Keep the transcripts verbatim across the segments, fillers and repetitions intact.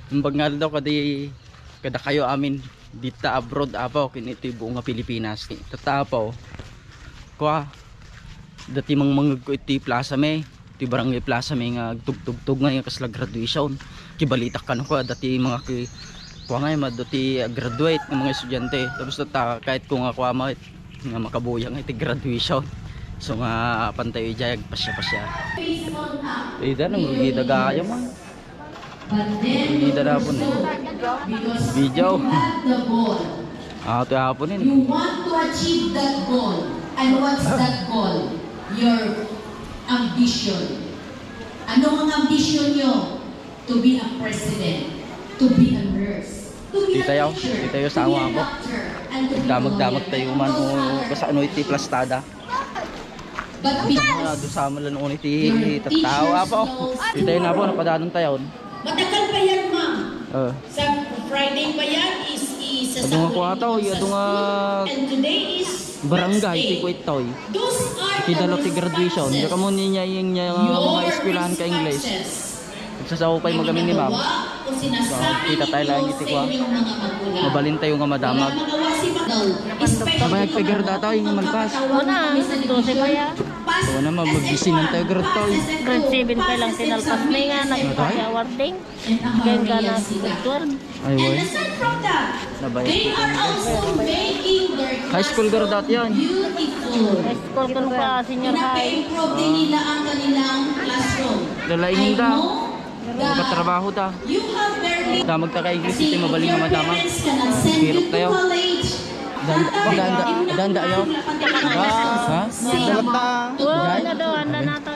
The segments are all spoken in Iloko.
Imbag nga daw kadi, kadakayo amin dita abroad, Apo, ken iti buong nga Pilipinas. Tatta, Apo, kua, dati mangmangegko iti plaza mi, iti barangay plaza mi nga agtugtugtog nga kasla graduation. Kibalitak kano kua, dati mga ki-, kua nga, ma-, dati graduate nga mga estudiante. Tapos tatta, kahit ko nga kua, ma-, nga makabuyang iti graduation. So nga, apan tayo ijay agpasya-pasya. Ida, nang rugi daga kayo, man. Ida na po ni. Video. Ah, ito hapon yun. You want to achieve that goal. And what's that goal? Your ambition. Ano ang ambition nyo? To be a president, to be a nurse, to be a Kita yaw, teacher, kita yaw to sa be a ako. Doctor, and to be a Damag-damag lawyer. Tayo man o kasano iti plastada. But because Ano, doon sa amalan ulit your iti tattao, teachers Apo. Knows Kita yun na po, napadanon tayo. Matagal pa yan, ma'am. Oh. Sa Friday pa yan is, is sa Ito nga kuha tao, ito nga And today is barangay, Wednesday. Ti kuwit tao. Those are Ti dalo ti graduation. Responses. Kamo niya yung niya mga eskwelahan ka English. Responses. Nagsasaw kayo magamin ni ma'am. So, kita tayo lang iti kuha. Mabalin tayo nga madamag. Sabay nagpigar data yung malpas. Una, dose pa ya. Una, mag-, magisinan tayo, grade tayo. Grade seven pa lang tinalpas na nga, nagpasya awarding. Kaya nga na, twelve. Ay, why? Nabay. High school garo dati yan. High school kano pa, senior high. Lalaingin ta. Magkatrabaho ta. Damag ta ka English, iti mabalin nga madamag. Hirap tayo. Danda, danda, danda, ayaw. Ha? Dalag ta. Oo, ano daw, anda na to.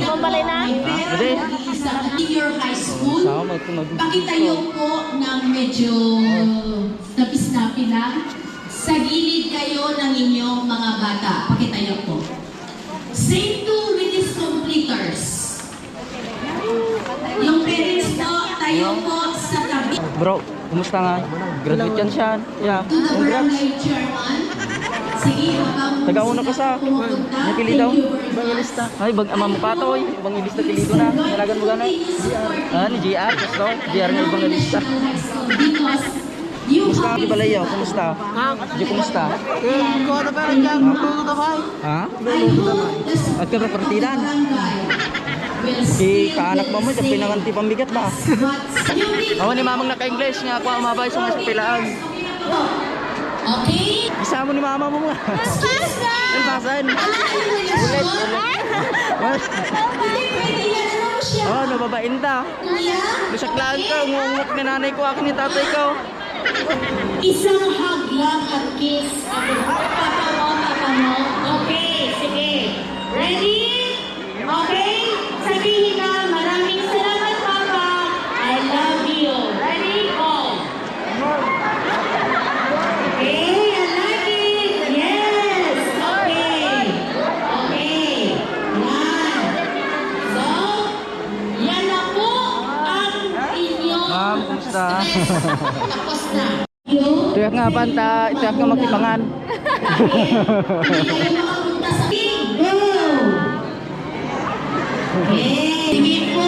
Pambali na? Pwede? Senior high school, Sama, ito, mag- pakitayo po ng medyo snappy-snappy lang. Sa gilid kayo ng inyong mga bata. Pakitayo po. Same to with these completers. Yung parents po, tayo po sa tabi. Bro, kumusta nga? Graduate yan siya. Yeah. To the Congrats. Barangay chairman. Sige, habang Taga-una ka sa pumupunta, Nakilitaw? Thank you very much. Ay, bag-, ama mo pa to, oy. Ibang ilis na kilito na. Nalagan mo gana? Ah, ni G R, gusto? G R nga ibang ilis na. National High School, because you Kumusta have ang balay, oh? Kumusta? Ha? Di, kumusta? Eh, kuha na pera dyan. Luluto ka ba? Ha? Agka partidan. Di kaanak mo mo, sa pinangan ti pambigat ba? Awan ni mamang naka-English nga, kuha, umabay sa mga pilaan. Okay? Isa mo ni mama mo nga. Pasan! Pasan! Ulit, ulit. Oh, nababain ta. Nasaklaan ka, umungok ni nanay ko, akin ni tatay ko. Isang hug lang at kiss. Papa mo, papa mo. Okay, sige. Ready? Okay? Sabihin na, "Maraming salamat, Papa. I love you." Ready? Go. Okay, I like it. Yes. Okay. Okay. Yan. So, yan na po ang inyong Ma'am, kumusta? Stress. Tapos na. Tuyak nga, banta, tuyak nga makipangan. Go! Eh, sige po.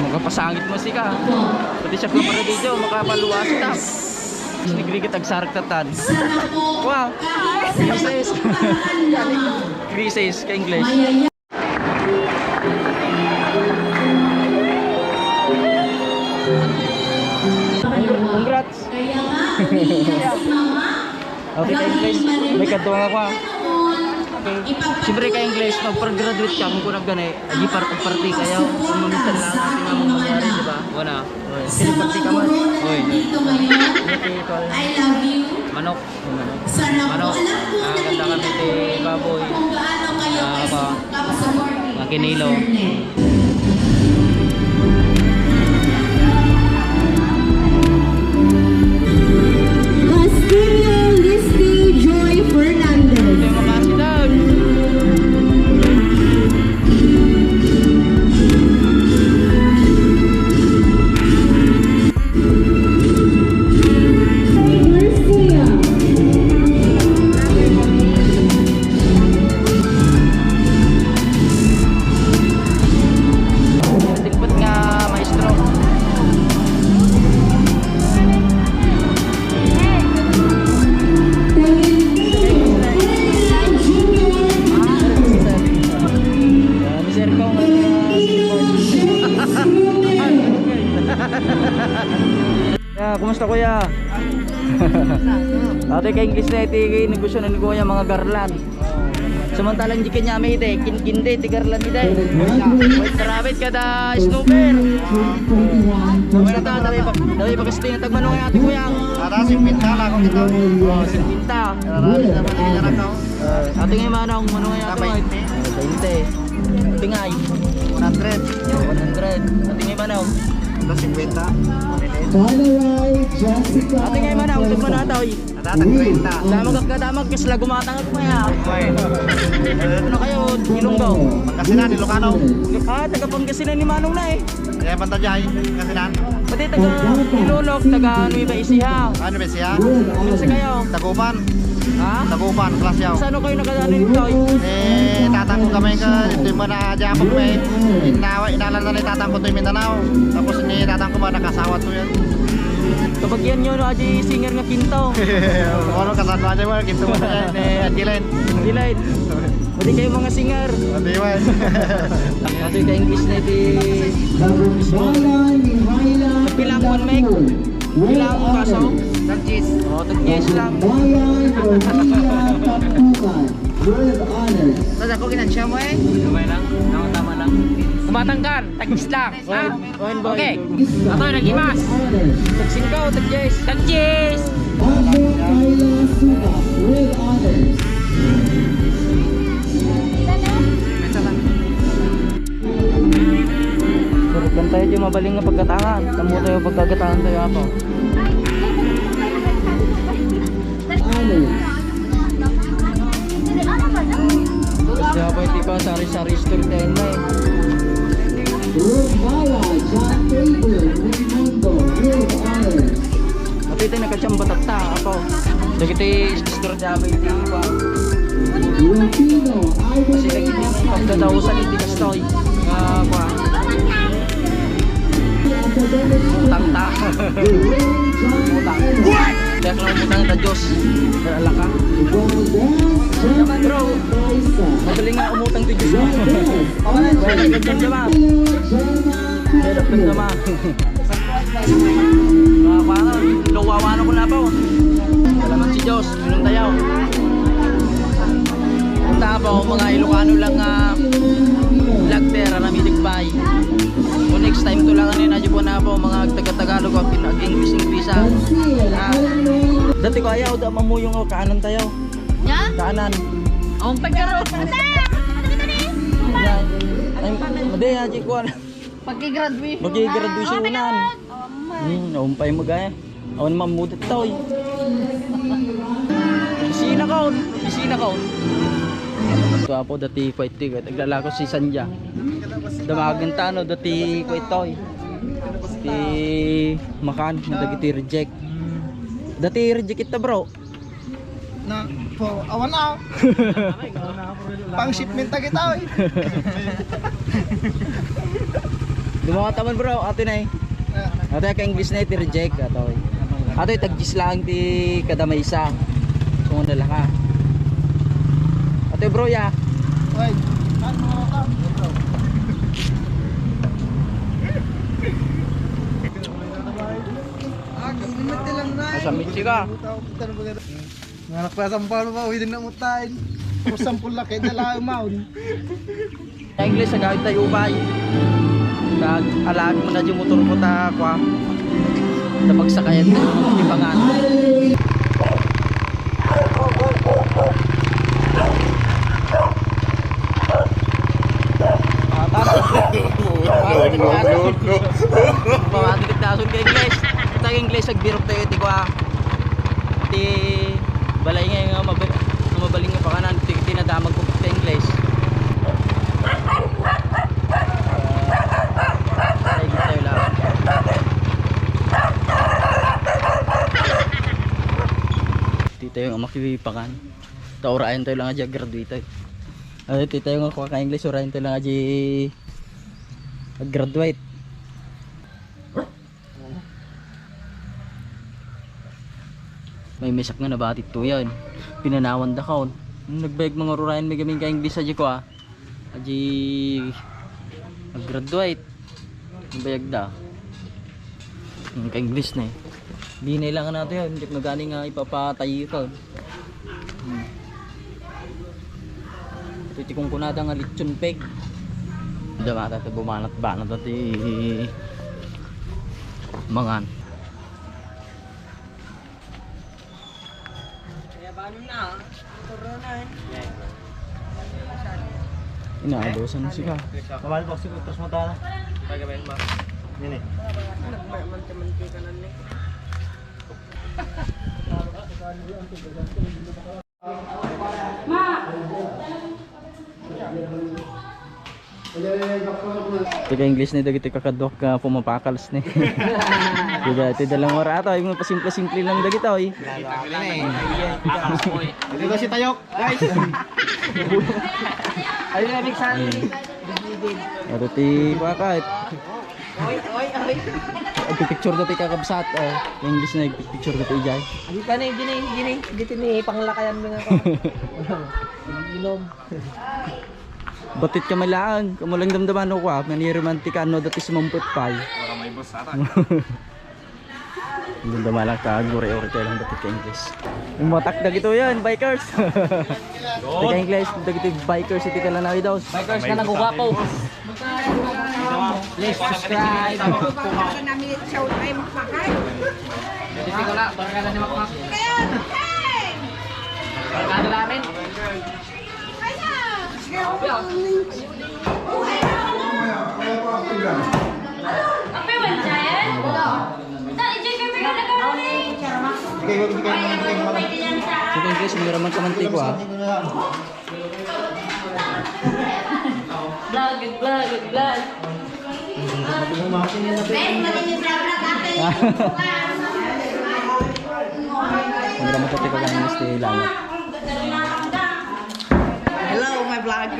Makapasangit mo, sika. Pati siya kung para video, makapaluwas ta. Nagrigat, agsarag tatan. Sana po, Wow. Kahit sa Crisis. Paraan naman. Crisis ka English. Mayaya. Congrats. Kaya nga, umiiyak si Mama. Okay, dahil English. May kadwa nga ako, ah. Noon, Okay. Siyempre, ka English, pag graduate ka, kung kunag gani, agi par-, party kayo. Kung minsan lang, sa ating mga nangyari, di ba? Wala. Sa mga guro na nandito ngayon, I love you. Manok. Sana po, Manok. Alam ko, ah, nakikita ko rin kung gaano kayo kasupportive. Makinilo. Castillo Listi Joy Fernandez. Atoy ka-English na iti negosyo ni Kuya, mga garland. Samantalang di kanya may ide, kin-, kinde ti garland ide. White Rabbit kada snooper. Wala ta, daway pa, daway pa kasi tinatagman ng ate Kuya. Ata, singkwenta lang ako dito. Oh, singkwenta. Ate nga manong, manong nga ate. Bainte. Ate nga ay. One hundred. One hundred. Ate nga manong. Ata, singkwenta. Ate nga manong, ito pa na ata, oy. Ata, tag-trenta. Damag ka, damag, kasi lagumatang ako kaya. Ano kayo, Ilonggo? Pangasinan, Ilocano. Ah, taga Pangasinan ni Manong na eh. Kaya banta dyan, Pangasinan. Pati taga Ilolok, taga Nueva Ecija. Ano ba siya? Ano sa kayo? Taguban. Ha? Taguban, Clasiao. Saan kayo nakaano nito? Eh, tatang ko kami ka, ito yung mga dyan po may inawa, inalan na ni tatang ko to yung Mindanao. Tapos ni tatang ko ba nakasawa to yan? Kabagyan nyo, no, adi singer nga kinto. Ano, kasama niya mo, kinto mo na yan, eh, Angeline. Angeline. Pati kayo mga singer. Pati man. Kasi ka-English na iti Bayan ni Myla Pilang one mic? Pilang kaso? Tag-diyes. Oh, tag-diyes lang. Bayan Rosita Tampukan with honors. Tadako, ginansya mo eh. Gamay lang. Tama, tama lang. Kumatangkan. Tag-diyes lang. Ha? One by Okay. Atoy, nagimas. Tag-singko, tag-diyes. Tag-diyes. Apo Myla Suba with honors. Sarap lang tayo, di mabaling nga pagkatangan. Tamo tayo, pagkagatangan tayo, apo. Honors. Kasi ako, hindi pa, sari-sari store tayo na eh. Rosmara John Pedro Raimundo with honors. Atoy, ito'y nakachamba tatta, apo. Dagiti store tayo, hindi pa. Rufino Ivan Kasi lagi niya pagkadausan, hindi kastoy. Ah, pa. Utang ta. Utang. Kaya kung utang ta, Diyos. Wala ka. Bro, magaling nga umutang ti Diyos mo. Wala, wala, ganda ma. Wala, ganda ma. Mga kuwangan, luwawan ako na po. Salamat si Diyos. Inong tayaw. Punta po, mga Ilocano lang nga vlogger, aram itig bay. Kung next time to lang, ano yun, adyo po na po, mga taga-Tagalog, o pin-, ag-English, English, ah. Ah, dati ko ayaw, da mamuyong ako, kaanan tayo. Nya? Kaanan. Ang pagkaro. Yan. Ay, madi, adyo ko, ano. Pagki-graduation. Pagki-graduation na. Oh, my. Hmm, naumpay mo, gaya. Awan mamudot tayo, eh. Bisina kaon, bisina kaon. Ito apo, dati ko iti, aglalako si Sanja. Damagan tano, dati ko ito, eh. Ti makan, dagiti reject. Dati reject ito, bro. Na, po, awan na. Pang shipment ta kita, oy. Dumawa taman, bro, ato na eh. Ato ka English na eh, ti reject, ato eh. Ato eh, tag-diyes lang ti kada maysa. Kung ano lang ha. Ato eh, bro, ya. Oy, ano mo ka? Ah, kasi mati lang na eh. Nasa mitsi ka. Nga nagpasampal pa, pwede na mutain. Kung sampul na kayo, dala maun. English, agawid tayo, bay. Kag alaag mo na yung motor mo ta, kwa. Napagsakayan tayo, di pa nga. Ah, tama. Tama, no, no, no. Mga titigdason ka English. Sa English, agbirok tayo, di kwa. Ti balay nga nga mabal-, nga mabaling nga pakanan, ti, tinadamag ko ti English. Ah, ay, tayo lang. Ti tayo nga makipakan. Ta, urayan tayo lang nga graduate tayo. Ay, ti tayo nga kuha ka English, urayan tayo lang nga graduate. May mesak nga nabati to yan. Pinanawan da kaon. Nagbayag mga rurayan may gamin ka English aji ko, ah. Aji nag-graduate. Nagbayag da. Ang ka English na eh. Di na ilangan nato yan. Hindi na gani nga ipapatayo ka. Hmm. Ito ti kunkunada nga lechon peg. Damata ti bumanat-banat ti mangan. Kaya ba ano na? Motor na na eh. Inaadosan sika. Mabal po, sige, tapos mo tayo. Taga ba yun, ma? Yan eh. Nagmantimantika na ni. Ma! Ti ka-English ni dagiti kakaduak nga pumapakals ni. Ti da, ti da lang orata, yung pasimple-simple lang dagito, eh. Ito ba si Tayok, guys? Ayun na, big fan. Ito ti pakat. Oy, oy, oy. Picture dati kakabsat, oh. English na picture dati ijay. Adi pa ni, gini, gini, gini ni panglakayan mo nga. Inom. Batit ka malaan, kamo lang damdaman ko, ah. Maniromantika, ano, dati sumampot pa, eh. Wala may boss ata. Damdaman lang ka, guri-uri tayo lang batit ka English. Umatak na gito yan, bikers. Taga English, dagiti bikers, iti Kalanawi daw. Bikers na nagugwapo. Please subscribe. Baka namin show time, makay. Dito ko na, baka na ni Makmak. Kaya, hey! Baka na namin. Sige, guys, may raman ka mantika, ah. Vlog, vlog, vlog. Ang raman ka tika lang, Mister Lala. Hello, my vlog.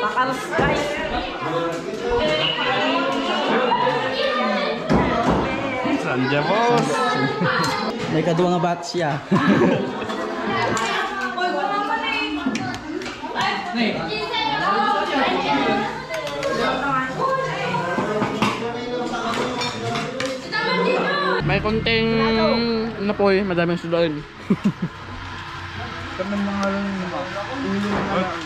Pakals, guys. Saan dyan, boss? May kadua nga batch siya. May konting napoy, madaming sudain. Kami mga lang naman. Ulo na lang.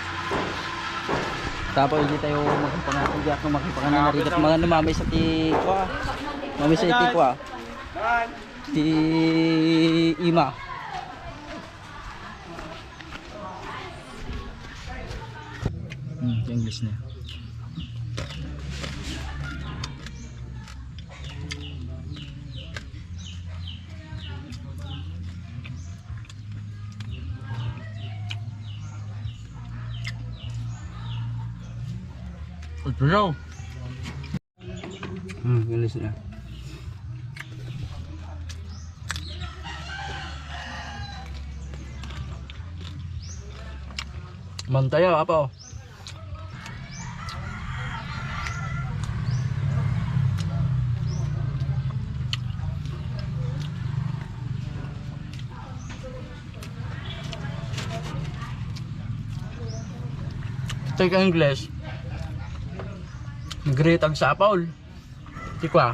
Tapos hindi tayo magpangatang diyan kung makipangano na rin. Mga namamay sa ti-, kwa. Mamay sa ti-, kwa. Ti-, ima. Hmm, English na. Ito daw. Hmm, galis na. Mantayo, apo. Take English. Great ang sapol. Ti kua,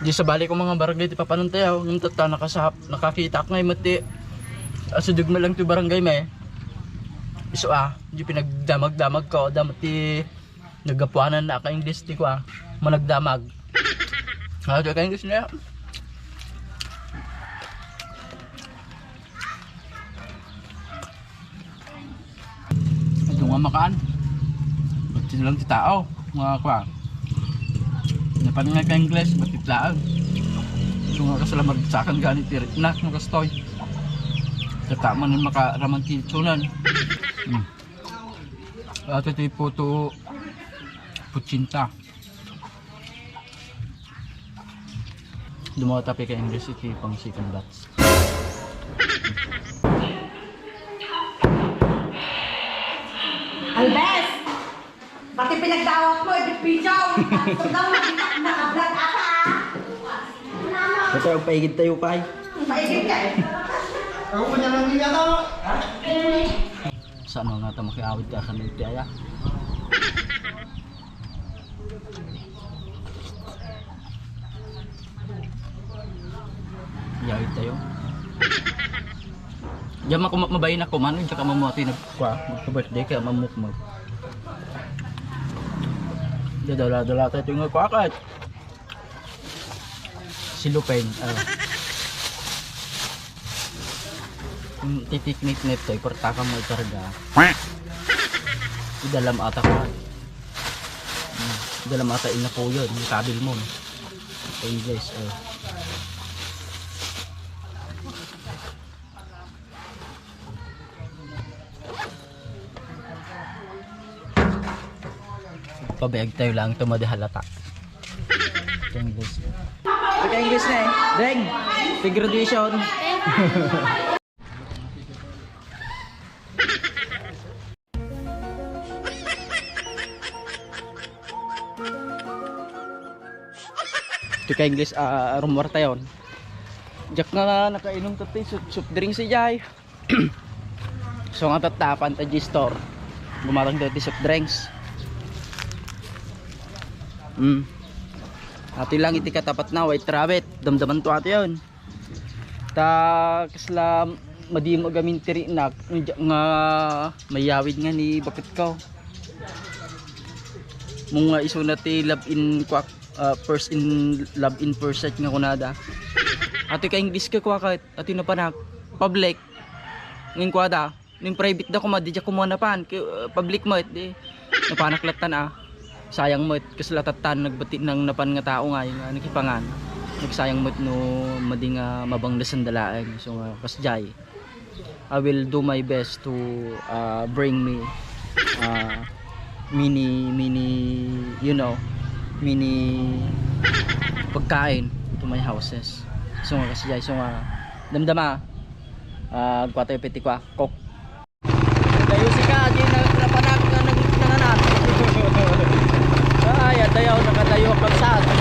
di sabali ko mga barangay ti papanuntayaw, ngem tatta nakasap-, nakakitak ngay met ti asideg met lang ti barangay may. Isu a, di pinagdamag-damag ko, damet ti naggapuanan na ka English ti kua, managdamag. Ah, di ka English niya. Adu nga makan. Ba't sila lang ti tao? Nga kwa. Napan nga ka English, ba't ti tao? So nga kasala magsakan gani ti riknak, magastoy. Tataman yung makaraman ti itsunan. Hmm. Ato ti puto, putsinta. Dumawa ta pay ka English iti pang second batch. Albes! Pati pinagdawat mo, ibit pijaw. Ito daw, nakita ko naka-vlog ata, ah. Ito, paigid tayo, pay. Paigid ka, eh. Ako pa niya lang yata. Saan nga ta makiawid ka sa milti aya? Yawid tayo. Diyan mako mabayin ako man, diyan ka mamuati nagkwa, magka-birthday kaya mamukmag. Dadala-dala tayo ito nga kwakat. Si Lupeng, ah. Hmm, titiknik na ito, ipartaka mo ikarga. Idalam ata ka. Hmm, idalam ata inapuyon, yung kabil mo. Ayun guys, oh. Pabayag tayo lang ito, madi halata. Ito English. Ito English na eh. Deng! Pag graduation. Ito ka English, ah, rumor tayo. Diak nga nakainom tayo soft, soft drinks, eh, jay. So nga tattapan ta G-Store. Gumatang dito soft drinks. Mm. Ati lang iti katapat na, White Rabbit. Damdaman to ati yun. Ta kasla madi mo gamin ti rinak nga mayawid nga ni bakit ko. Mo nga isuna ti love in kwak, ah, first in love in first sight nga kunada. Ati ka English ka kwak, ati napanak public. Ngin kwada, ning private da kuma, di ja kumuha napan. Ki-, ah, public mo, di napanak latan, ah. Sayang met, kasla tattan nagbati nang napan nga tao nga, nga nakipangan. Nagsayang met no madi nga mabang da sandalaeng. So, nga, kasjay, I will do my best to, uh, bring me, uh, mini, mini, you know, mini pagkain to my houses. So, nga, kasjay, so, nga, damdama, uh, agkwatay piti kwa, Coke. Dayo sika, di na, napanag na nang, nanganak. Ay, adayaw, nakadayo ang kalsada.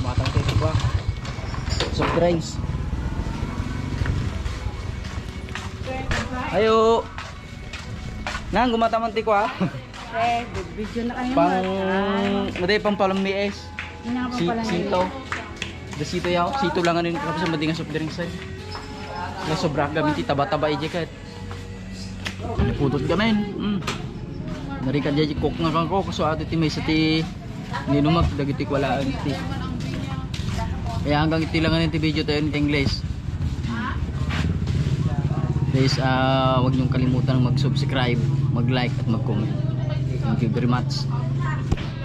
Matang tayo ba? Soft drinks. Ayo. Nang gumataman ti kwa. Eh, video na kayo. Pang, madi, pang palammies. Hindi nga pang palammies. Sito. Da sito yaw. Sito lang ano yung kapos ang madi nga soft drinks ay. Nga sobra kami ti taba-taba ije kat. Napudot kami. Mm. Nari ka di Coke nga kangko. Kaso ato ti may sa ti ninumak dagiti kwalaan ti. Kaya hanggang iti lang ano ti video tayo in English. Please, ah, huwag niyong kalimutan mag-subscribe, mag-like, at mag-comment. Thank you very much.